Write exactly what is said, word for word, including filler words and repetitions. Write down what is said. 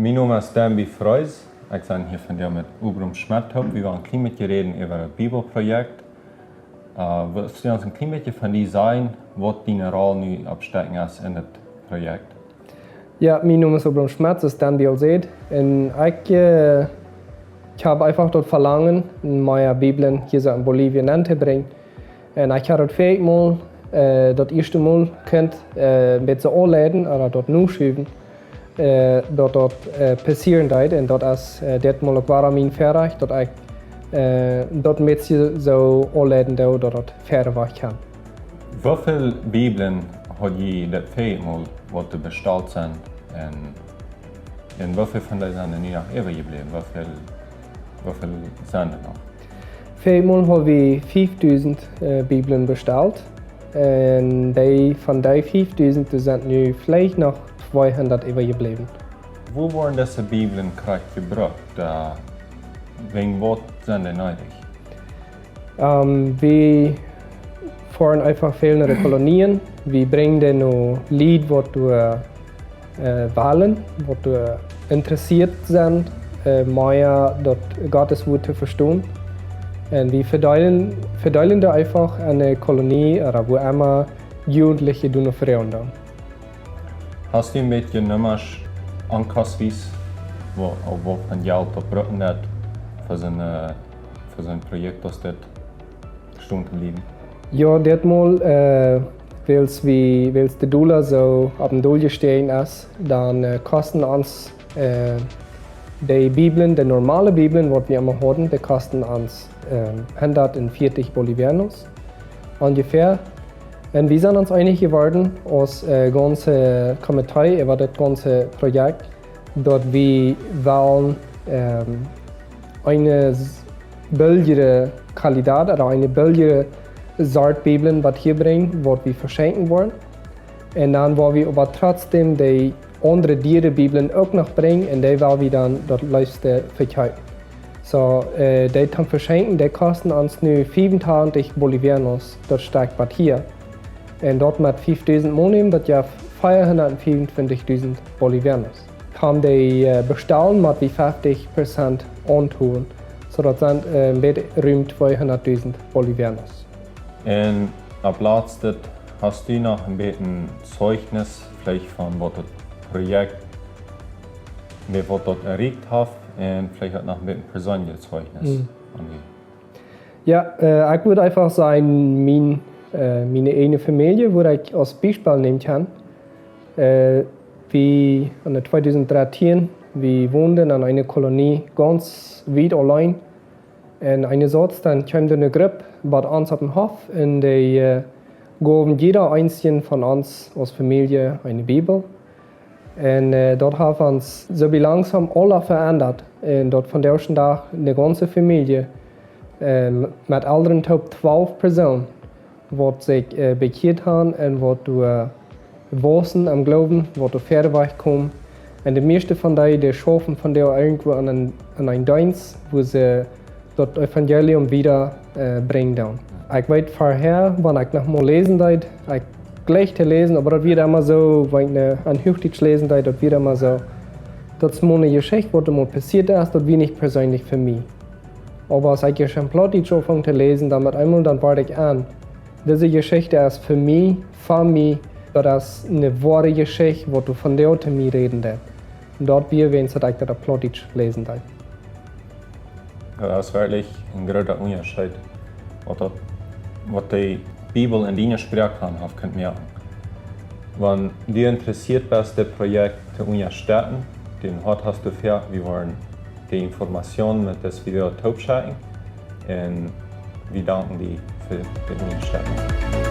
Mien Nomen es Stanby Freus. Ekj sie hia vondoag met Obram Schmidt toop. Wie woaren een kjlien bät räden äwa daut Bibelprojekt. Äh, wulst du ons een kjlien bät von die sajen, waut diene Rol nu oppstekjen es en daut Projekt? Jo, mien Nomen es Obram Schmidt, soo aus Stanby aul säd. Un ekj, äh, ekj hab eefach daut Velangen, mea Bibeln hia soo en Bolivien aun to brinjen. Un ekj hab daut väl mol, äh, daut ieeschte Mol kunt, äh, een bät aunleiden, ooda daut nu schuwen, äh, daut daut, äh, passieren deed. Un daut es, äh, dit Mol uk wada mien Väarajcht, daut ekj, äh, daut een bät soo aunleiden doo, daut daut wieda wajch kaun. Woo väl Bibeln haud jie daut väl mol, waut doa bestalt sent? Un, un woo väl von dee sent nu noch äwajebläwen? Woo väl, woo väl sent doa noch? Väl mol haud wie fiefdusent, äh, Bibeln bestalt. Un dee, von dee fiefdusent, doa sent nu veleicht noch tweehundat äwajebläwen. Woo woaren dise Bibeln krakjt jebrukt? Äh, wäajen waut sent dee needich? Ähm, wie foaren eefach väl no de Kolonien. Wie brinjen dee no Lied, waut doa, äh, wellen, waut doa interessieet sent, äh, mea daut Gott sien Wuat to vestonen. Un wie vedeelen, vedeelen dee eefach aun de Kolonie ooda wua emma Jugentliche doonen froagen dan. Hast du een bät Nummasch aunkost wies, woo, opp waut fa Jelt daut brucken deit, fa soon, äh, fa soon Projekt aus dit stonen to bliewen? Jo, dit Mol, äh, wiels wie, wiels de Dolla soo opp een Dol jestäajen es, dan, äh, kosten ons, äh, de Bibeln, de normale Bibeln, waut wie emma hauden, dee kosten ons, ähm, hundatveertich Bolivianos, onjefäa. Un wie sent ons eenich jeworden aus, äh, gaunze Komitee äwa daut gaunze Projekt, daut wie wellen, ähm, eene s-, billigere Qualität ooda eene billigere Sort Bibeln waut hia brinjen, waut wie veschenkjen woaren. Un dan woa wie oba trotzdäm de aundre diere Bibeln uk noch brinjen un dee well wie dan daut leefste vekjeepen. Soo, äh, dee toom veschenkjen, dee kosten ons nu fiefuntwintich Bolivianos, daut Stekj waut hia. Un daut met fiefdusent mol nämen, daut jeft veahundatveeruntwintichdusent Bolivianos. Kaun dee, äh, bestalen, mott wie feftich Prozent auntolen. Soo daut sent, äh, een bät rom tweehundatdusent Bolivianos. Un opp latst, hast du noch een bät Zeichnis, veleicht von waut daut Projekt, met waut daut erreicht haft, un veleicht uk noch een bät perseenlichet Zeichnis Mm. aun die? Jo, äh, ekj wudd eefach sajen, mien, äh, miene ieejne Famielje, wua ekj aus Biespel nämen kaun. Äh, wie aun de tweedusentdrettieen, wie wonden aun eene Kolonie gaunz wiet auleen. Un eenes Daags dan kjeem doa eene Grupp bie ons opp dän Hoff un dee, äh, jeewen jieda eenen von ons aus Famielje eene Bibel. Un, äh, daut haft ons soo bie langsom aula veendat. Un daut vondoag dän Dach eene gaunze Famielje, äh, met Elren toop twalf Persoonen, waut sikj, äh, bekjieet haben un waut doa, äh, wausen aum Gloowen, waut doa wieda wajch komen. Un de mieeschte von dee, dee schaufen vondoag irjentwua aun een, aun een Deenst, wua see daut Evangelium wieda, äh, brinjen dan. Ekj weet verhäa, wan ekj noch mol läsen deed, ekj jlikj to läsen, oba daut wia emma soo, wan ekj ne, aun Huachdietsch läsen deed, daut wia emma soo, daut es mol eene Jeschicht, waut mol passieet es, daut wia nich perseenlich fa mie. Oba aus ekj ieescht aun Plautdietsch aunfunk to läsen, dan met eemol, dan wort ekj aun. Dise Jeschicht es fa mie, fa mie, daut es eene woare Jeschicht, waut doa vondoag to mie räden deit. Un daut wia, wiels daut ekj daut opp Plautdietsch läsen deed. Jo, daut es werkjlich een groota Unjascheet, waut daut, waut de Bibel en diene Sproak kaun, haft kunt moaken. Wan du interessieet best, dit Projekt to unjasteten, dan hast du doafäa, wie woaren de Information met dit Video toopschekjen. Un wie danken die fa de Unjastettunk.